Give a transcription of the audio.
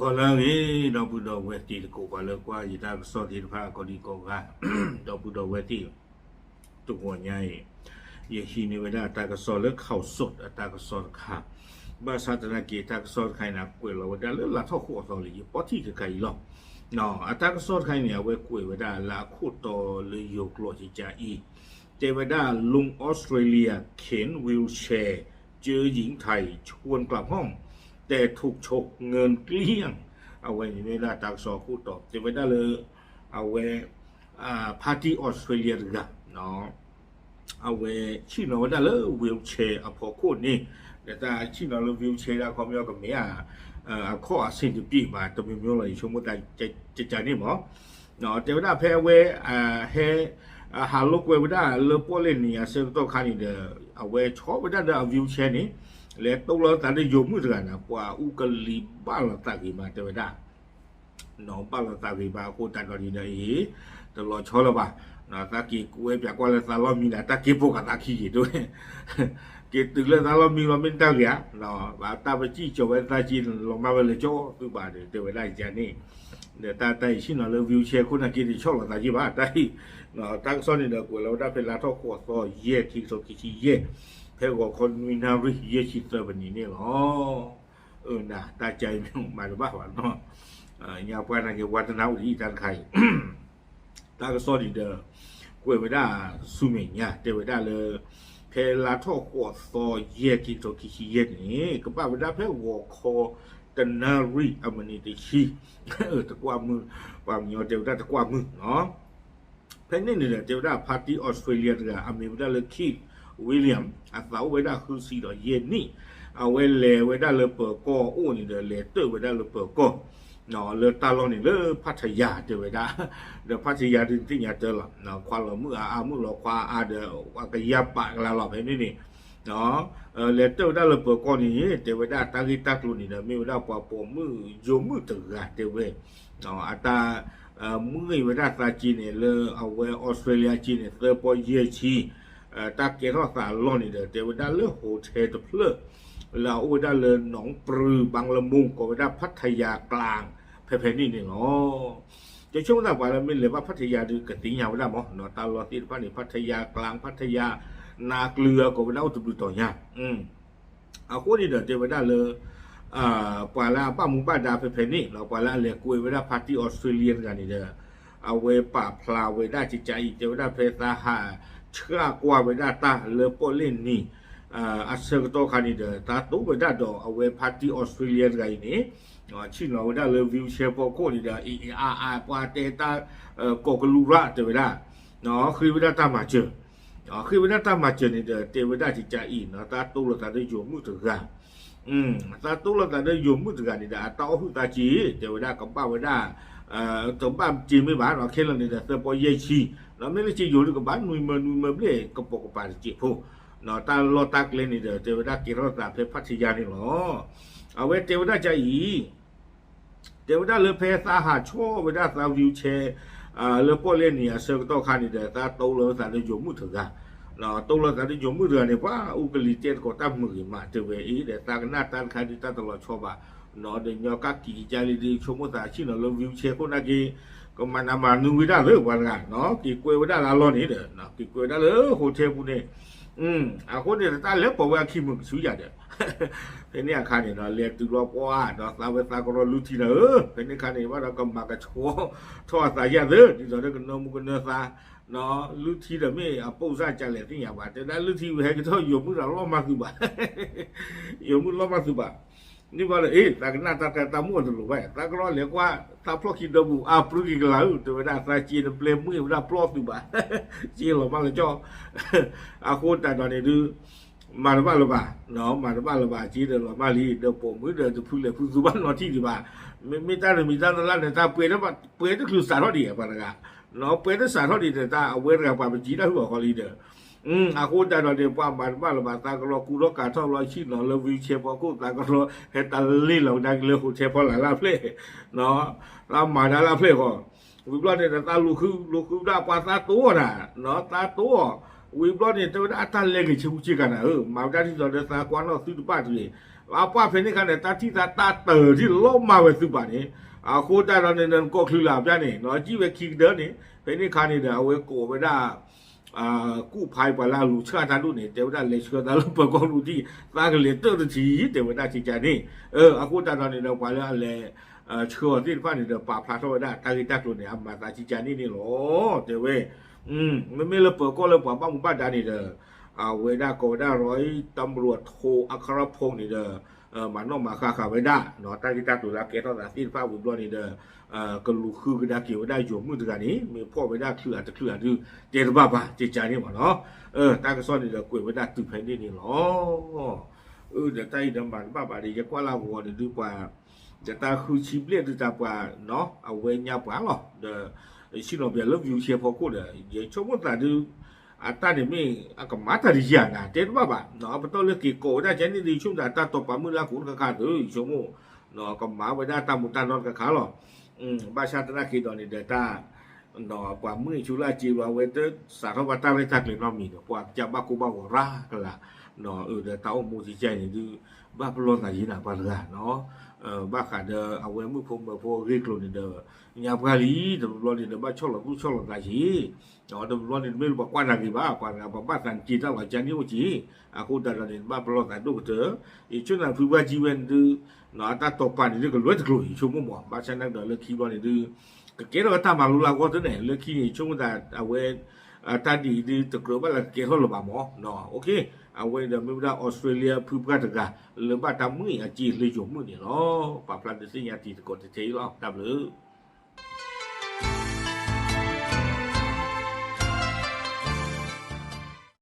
ပှၤလၢအဂ့ၤ ဒီပုၢ်ဒီဝဲၢ်သ့ၣ်တကိး ပှၤလၢကွၢ်ယတၢ်ကစီၣ်သ့ၣ်တဖၣ်ကိးဒံကိးဂၤ ဒီပုၢ်ဒီဝဲၢ်သ့ၣ် တဂီၤညါအံၤ ယဟံးန့ၢ်ဝဲဒၣ်တၢ်ကစီၣ်လၢ ข่าวสด အတၢ်ကစီၣ်တခါ, ဘၣ်ဆၣ်သနာ်က့ တၢ်ကစီၣ်တခါအံၤန့ၣ် ကွဲးလီၤဝဲဒၣ်လၢလါထီၣ်ဃိးသီလံ ယပိာ်ထံၣ်ခဲခါအံၤလီၤ. အတၢ်ကစီၣ်တခါအံၤန့ၣ် အဝဲကွဲးဝဲဒၣ်လၢအခိၣ်တီလၢယိၤကျိာ်ကကးအံၤ, တဲဝဲဒၣ် ลุงออสเตรเลียเข็นวีลแชร์เจ๊หญิงไทยชวนกลับห้อง แต่ถูกฉกเงินเกลี้ยง အဝဲန့ၣ်မ့ၢ်ဝဲဒၣ်တၢ်ကစီၣ်အခိၣ်တီ တဲဝဲဒၣ်လၢ အဝဲ ဖါတံၢ်အီစထြ့လယါတဂၤ အဝဲဆ့ၣ်နီၤဝဲဒၣ်လၢ wheelchair အဖီခိၣ်န့ၣ်, ဒီးတၢ်ဆ့ၣ်နီၤလၢ wheelchair ဒၣ်ခီပညီကမ့ၢ် အခီၣ်အဆ့ၣ်တပ့ၢ်ဘၣ် တမံၤမံၤလီၤ ယဆိကမိၣ်တၢ်ကကးန့ၣ်မး, တဲဝဲဒၣ်ဖဲအဝဲ ဟဲ ဟးလိာ်ကွဲဝဲဒၣ်လၢပီၣ်လဲၣ်နံၤအဆၢကတီၢ်ခါန့ၣ်ဒီး အဝဲဆီၣ်ဝဲဒၣ်ဒီးအ wheelchair န့ၣ် လဲၤတိၢ်လီၤသးဒီးယိၤမုၣ်တဂၤန့ၣ် ပှၤအူကလံၤဘၣ်လီၤသးဂ့ၤမး တဲဝဲဒၣ် ဘၣ်လီၤသးဂ့ၤမးအဃိ တၢ်ဒိးန့ၣ်ဒီးအံၤ တလီၤဆီလၢၤဘၣ်, သးက့ၤကွဲးပၠးကွၢ်လၢသးလီၢ်မံဒီး တၢ်က့ၤပိာ်ဃာ်သးခံက့ၤတဝဲ က့ၤတုၤလၢသးလီၢ်မံလီၤမ့ၢ်တၢ်ဂ့ၤဧါ, ဘၣ်တၢ်ပစံၣ်ကီၤဝဲသးက့ၤလီၤမၢ်ဝဲလၢကၠီသုဘၣ်ဒီး တဲဝဲဒၣ်ယကန့ၣ်, ဒီးတၢ်တၢ်အံၤဆ့ၣ်နီၤလၢ wheelchair ခိၣ်နာ်က့ တဆီၣ်လီၤသးက့ၤဘၣ် တၢ်အံၤ, တၢ်ကစီၣ်န့ၣ်ဒီးကွဲးလီၤဝဲဒၣ်ဖဲလါထီၣ်ဃိးသီ ယဲၢ် ခံကထိခံဆံယဲၢ်, ဖဲဂီၤခီနွံနၣ်ရံၣ် ယဲၢ်ဆံသၢမံးနံးန့ၣ်လီၤ. အၢ နၤ တၢ်ကါအံၤမ့ၢ်မၤတဘၣ်ဘၣ်နီၤ, ညါပှၤနာ်က့ ဝါသနာအိၣ်ဒ်အံၤတၢ်တခါအံၤ, တၢ်ကစီၣ်န့ၣ်ဒီး ကွဲးဝဲဒၣ်ဆူမဲာ်ညါ တဲဝဲဒၣ်လၢ ဖဲလါထီၣ်ဃိးသီ ယဲၢ် ခံကထိခံဆံယဲၢ်န့ၣ် ကဘၣ်ဝဲဒၣ်ဖဲဂီၤခီ တနၣ်ရံၣ်အမံးနံးတဆံ, တကွၢ်မုၢ်, ပှၤကညီတဲဝဲဒၣ်တကွၢ်မုၢ်နီၤ ဖဲန့ၣ်န့ၣ်ဒီး တဲဝဲဒၣ်ဖါတံၢ်အီစထြ့လယါတဂၤ အမံၤဝဲဒၣ်လၢ Keith William အသးအိၣ်ဝဲဒၣ်ဃုဆံဒီးယဲၢ်နံၣ်, အဝဲလဲၤဝဲဒၣ်လၢပၢၤကီၢ်အိၣ်န့ၣ်ဒီး လဲၤတၢၣ်ဝဲဒၣ်လၢပၢၤကီၢ် လၢတၢ်လီၢ်န့ၣ်လၢဖါထယါတဲဝဲဒၣ်, ဒီးဖါထယါဒုးသ့ၣ်ညါတၢ်လီၤ, ခွါလီၤမုၣ်အါအါမုၣ်လီၤခွါအါဒီး ကယါပာ်ကလါလီၤဖဲန့ၣ်န့ၣ် လဲၤတၢၣ်ဝဲဒၣ်လၢပၢၤကီၢ်န့ၣ် တဲဝဲဒၣ်တၢ်ဂ့ၢ်တၢ်ကျိၤန့ၣ်ဒီး မ့ၢ်ဝဲဒၣ်ပှၤပိာ်မုၣ်ယိၤမုၣ်တဂၤတဲဝဲ, အတၢ် မ့ၢ်ဝဲဒၣ်သးက့န့ၣ် လၢအဝဲအီစထြ့လယါက့န့ၣ် သၢပီယဲၢ်ဆံ, တၢ်ကဲထီၣ်သးအလီၢ်န့ၣ်ဒီး တဲဝဲဒၣ်လၢ hotel တဖျၢၣ် လၢအအိၣ်ဝဲဒၣ်လၢ หนองปลือ บางละมุง ကိးဝဲဒၣ်ဖါထယါကျါ ဖဲဖဲန့ၣ်န့ၣ်လီၤ. ယဆိကမိၣ်သးပှၤလၢမ့ၢ်လဲၤဘၣ်ဖါထယါဒီး ကသ့ၣ်ညါဝဲဒၣ်မး တၢ်လီၢ်သ့ၣ်တဖၣ်န့ၣ် ဖါထယါကျါ ဖါထယါ နါကျုၤ ကိးဝဲဒၣ်အိၣ်တဘျုးတီၤညါ အဃိန့ၣ်ဒီးတဲဝဲဒၣ်လၢ ပှၤလၢအဘၣ်မူဘၣ်ဒါဖဲဖဲန့ၣ် ပှၤလၢအလဲၤကွဲဝဲဒၣ်ဖါတံၢ်အီစထြ့လယါတဂၤန့ၣ်ဒီး အဝဲပာ်ဖျါဝဲဒၣ်ကကးအံၤ တဲဝဲဒၣ်ဖဲသးဟးဆှၣ်ကွၢ်ဝဲဒၣ်တၢ်လၢပီၣ်လဲၣ်နံၤ အဆၢကတီၢ်ခါန့ၣ်ဒီး သးတိၢ်ဝဲဒၣ်ဒီးအဝဲဖါတံၢ်အီစထြ့လယါတဂၤအံၤန့ၣ် ဆ့ၣ်နီၤဝဲဒၣ်လၢ wheelchair ဖီခိၣ်န့ၣ်ဒီး အ့ၣ်အ့ၣ်အါအါ ပှၤတဲတၢ် ကိးကလူရၣ်တဲဝဲဒၣ် ဃ့ဝဲဒၣ်တၢ်မၤစၢၤ ဃ့ဝဲဒၣ်တၢ်မၤစၢၤန့ၣ်ဒီး တဲဝဲဒၣ်ကကးအံၤ သးတိၢ်လိာ်သးဒီးယိၤမုၣ်တဂၤ သးတိၢ်လိာ်သးဒီးယိၤမုၣ်တဂၤန့ၣ်ဒီး အတၢ်အီၣ်ဟုၣ်သးက့ တဲဝဲဒၣ်ကဘၣ်ဝဲဒၣ် တဘၣ်က့မ့ၢ်ဘၣ်နီၤ ခဲလၢာ်န့ၣ်ဒီး သၢပီယဲၢ်ဆံ မ့ၢ်လၢက့ယိၤဒုးကဘၣ်နွံမၢနွံမၢဘျဲၣ်ကပိာ်ကပၤတစဲးဖိ တၢ်လီၢ်တၢ်ကျဲန့ၣ်ဒီး တဲဝဲဒၣ်ကဲထီၣ်သးဖဲဖါထယါန့ၣ်လီၤ. အဝဲတဲဝဲဒၣ်ကကးအံၤ တဲဝဲဒၣ်လၢဖဲသးဟးဆီၣ်ဝဲဒၣ်သး wheelchair လၢပီၣ်လဲၣ်နံၤအဆၢကတီၢ်ခါန့ၣ်ဒီး သးတိၢ်လိာ်သးဒီးယိၤမုၣ်တဂၤ တိၢ်လိာ်သးဒီးယိၤမုၣ်တဂၤန့ၣ် ပှၤအူကလံၤတဲသကိးတၢ်မုာ်ဂ့ၤမး တဲဝဲအံၤဒီး သးကနၣ်တၢ်တခါဒုးတၢ်တလီၤဆီဘၣ် ဒီးညီကၣ်ကံၤကကါလံဒီး ဆိကမိၣ်သးဆ့ၣ်နီၤလၢ wheelchair ခိၣ်နာ်က့ ကမၤနးမၤနုၤဝဲဒၣ်လၢပှၤတဂၤ က့ၤကွဲဝဲဒၣ်လၢအလီၢ်န့ၣ်ဒီး က့ၤကွဲဝဲဒၣ်လၢ hotel ပူၤန့ၣ် အဃိန့ၣ် တၢ်လဲၤပိာ်ဝဲအခံမုာ်ကဆူယၤဒီး ဖဲန့ၣ်အခါန့ၣ်ဒီး လဲၤတုၤလီၤပှၢ်ဒီး သးဝဲသးကရီလုၢ်ထံဒီးဧၢ ဖဲန့ၣ်အခါန့ၣ် ဘၣ်ဒီးကမၤကဆှီထီၣ်အသးယၤသၢ ဒ်သိးဒီးကနၢမူကနၢသး လုၢ်ထံဒီးမ့ၢ်အပိၢ်စၢ်ကလဲၣ်သ့ၣ်ညါဘၣ် တဲဒၣ်လုၢ်ထံဝဲဟဲက့ၤထီၣ်ယိၤမုၣ်ဒီးလီၢ်မၤသုးဘၣ် ယိၤမုၣ်လီၢ်မၤသုးဘၣ် န့ၣ်ဘၣ်ဒီး အ့ သးကနၣ်တၢ်တၢ်မူအတလိၤဘၣ် သးကရီလဲၤကွၢ် သးဖျီၣ်ခံဒီပူၤ အါပြုၢ်က့ၤကလၤဧၢ တဲဝဲဒၣ် သးက့နပျဲမုၢ်ဝဲဒၣ်ပျီသုးဘၣ် က့လီၤမၢ်လၢကၠီ အဃိတၢ်ဒိးန့ၣ်ဒုး မၤတဘၣ်လၢၤဘၣ် မၤတဘၣ်လၢၤဘၣ် က့ဒီးလီၤမၢ်လံ ဒီးပိာ်မုၣ်ဒီးတဖုလဲၤဖုသူဘၣ်နီတထံၣ်ဒံးဘၣ် မ့မ့ၢ်တၢ်တမံၤတၢ်တလၢ်န့ၣ် တၢ်ပှဲၤတချုးစးထီၣ်ဒံး ပှၤတဂၤ ပှဲၤတစးထီၣ်ဒံးဒီး တၢ်အဝဲတဂၤပှၤပစံးတၢ်ဟုၣ်အီၤဃီလံဒီး အဃိတၢ်ဒိးန့ၣ် ပှၤမၤတဘၣ်လၢၤဘၣ် သးကရီကူထီၣ်ကၤထီၣ်လီၤဆ့ၣ်နီၤလၢ wheelchair ဖီခိၣ် သးကရီဟဲတၢ်လ့ၢ်လီၤကဒါက့ၤလၢ hotel ဖီလာ်လၢအဖျဲၣ် သးမၤတၢ်လၢအဖျဲၣ်ဃီ ဝံၤဘျီန့ၣ်ဒီး သးလူၤဃု လူၤဃုဒၣ်ပှၤသးတိၢ်အီၤတၢ် သးတိၢ်အီၤ ဝံၤဘျီန့ၣ် တဲဝဲဒၣ်အတၢ်လဲၤဂ့ၤဆ့ကူဆ့ကၤနၤဧၢ, မၤဝဲဒၣ်ဒ်သိးဒီးသးကွၢ်နီၣ်သုတဘၣ်တဂ့ၤ, အပှၢ်ဖဲန့ၣ်ခါန့ၣ် တၢ်ထံၣ်သးတၢ်တၢၢ်ထံၣ်လီၤမၢ်ဝဲသုဘၣ်န့ၣ်, အဃိတၢ်ဒီးန့ၣ် နကိးချုးလၢ်ပျၢ်န့ၣ် နီၢ်ကံၣ်ဝဲခံကဒၢန့ၣ် ဖဲန့ၣ်ခါန့ၣ်ဒီး အဝဲကိးဝဲဒၣ် ကူၣ်ဖးပှၤလၢအလူၤဆှၣ်တၢ်ဒိၣ်န့ၣ် တဲဝဲဒၣ်လဲၤဆှၢသးလၢပၢၤကီၢ်ရူၢ်ထံၣ် သးကလဲၤတၢၢ်တထံၣ် တဲဝဲဒၣ်ကကန့ၣ်, အဃိတၢ်ဒီးန့ၣ်ဒီး ပှၤလၢအလဲၤ ဆှၢအီၤသ့ၣ်တဖၣ်န့ၣ်ဒီး ပာ်ဖျါထီၣ်ဝဲဒၣ်တၢ်ဂ့ၢ်တၢ်ကျိၤန့ၣ် အမၤသးကကန့ၣ်န့ၣ်လီၤ တဲဝဲ မ့မ့ၢ်လၢပၢၤကီၢ်လၢပှၤဘၣ်မူဘၣ်ဒါန့ၣ်ဒီး အဝဲဒၣ်ကိးဝဲဒၣ် ရီးတၢ်မရူးအထိအကရၢၢ်ဖိန့ၣ်ဒီး မၤနီၣ်မၤဃါဃာ်ဝဲဒၣ် တၢ်ဂ့ၢ်တၢ်ကျိၤလၢအကဲထီၣ်သးသ့ၣ်တဖၣ်ဝံၤဘျီန့ၣ်ဒီး ကလူၤဃုကဒါက့ၤဝဲဒၣ်ယိၤမုၣ်တဂၤန့ၣ် မ့ၢ်ဖီၣ်ဝဲဒၣ်ချုးအတချုးအဒု တဲတဘၣ်ဘၣ် ကကန့ၣ်မ့ၢ်နီၤ, တၢ်ကစီၣ်န့ၣ်ဒီးကွဲးဝဲဒၣ်တုၤဖဲန့ၣ်န့ၣ်လီၤ. အၢဒီးတၢ်အံၤဒီးမၤတဘၣ်ဘၣ်ဒီး ယကွၢ်လၢအဂီၤန့ၣ်ဒုးပှၤ ဒီးတၢ်ဃုဆံဘျဲၣ်ဒုးတၢ်ပှၤ အဝဲညါပှၤလီၤ ဒီး ဆ့ၣ်နီၤပှၤလၢ wheelchair ဖီခိၣ်ဒီး ယဆိကမိၣ်သးဒုး အတၢ်န့ၣ်မ့ၢ်အကမၤတၢ်တယၤနၤ တဲတဘၣ်ဘၣ် အပတီၢ်လၢက့ၤကိးဝဲဒၣ်ကန့ၣ်ဒုး ယဆိကမိၣ်သးတၢ်တိာ်ပာ်မုၣ်လၢအခိၣ်တခါခါဒီး ယဆိကမိၣ် ကမၤဝဲဒၣ်တၢ်မူတၢ်နီတခါခါလီၤ. ဘၣ်ဆၣ်သနာ်က့ဒီးန့ၣ်ဒီးတၢ် ပှၤမုၢ်အဆူၣ်လၢအစ့ဘၣ်ဝဲတစးထီၣ်ဘၣ်တၢ်ရဲၣ်တၢ်ကျဲၤနီတမံၤဒီး ပှၤကစၢ်ဘၣ်ကိၢ်ဘၣ်ဂီၤရၤကလာ် ဒီးတၢ်အိၣ်မူကကန့ၣ်ဒုး ဘၣ်ပလီၢ်သးယံၤနၤပှၤတဂၤ ဘၣ်ဃးဒီးအဝဲမုၣ်ဖိမၢဖိအဂ့ၢ်ကျိၤန့ၣ်ဒီး ညါပှၤလံ တဘျီဘျီန့ၣ်ဒီးဘၣ်ဆီၣ်လီၤသူၣ်ဆီၣ်လီၤသးယံၤ တဘျီဘျီန့ၣ်တမ့ၢ်လၢပှၤကွၢ်နၤဂ့ၤဘၣ် ပှၤတဂၤပှၤဘၣ်သးက့ၤတၢ်လီၤကန့ၣ်အိၣ်က့ၤ အဃိတၢ်ဒီးန့ၣ် ဘၣ်ပလီၢ်သးဒိၣ်ကတၢၢ် ယဆိကမိၣ်ဖုပှၢ်ကံဝဲန့ၣ်ဒုး အတၢ်တိာ်ပာ်န့ၣ်ဒုးကလွဲတကျိၤ ယဆိကမိၣ်မး ဘၣ်ဆၣ်သနာ်က့ဒီးလၢခံဘျီန့ၣ်ဒုး ကကဲထီၣ်ဝဲတၢ်မၤလိလၢအဂီၢ်သ့ၣ်န့ၣ် လၢခံန့ၣ် ယဆိကမိၣ်သးအဝဲ တၢ်ဒ်အံၤဒုးတကြၢးဘၣ်လၢကကဲထီၣ်လၢၤဘၣ်မး အဝဲဒီးမ့ၢ်ဝဲဒၣ် Australia ဖုပှၢ်တဂၤ လၢဘၣ်တၢ်မုၢ်အစ့လၢယိၤမုၣ်န့ၣ်လီၤ. ပာ်ဖျါဒုးသ့ၣ်ညါတံၤသကိးတထဲအံၤလီၤ တၢ်ဘျုး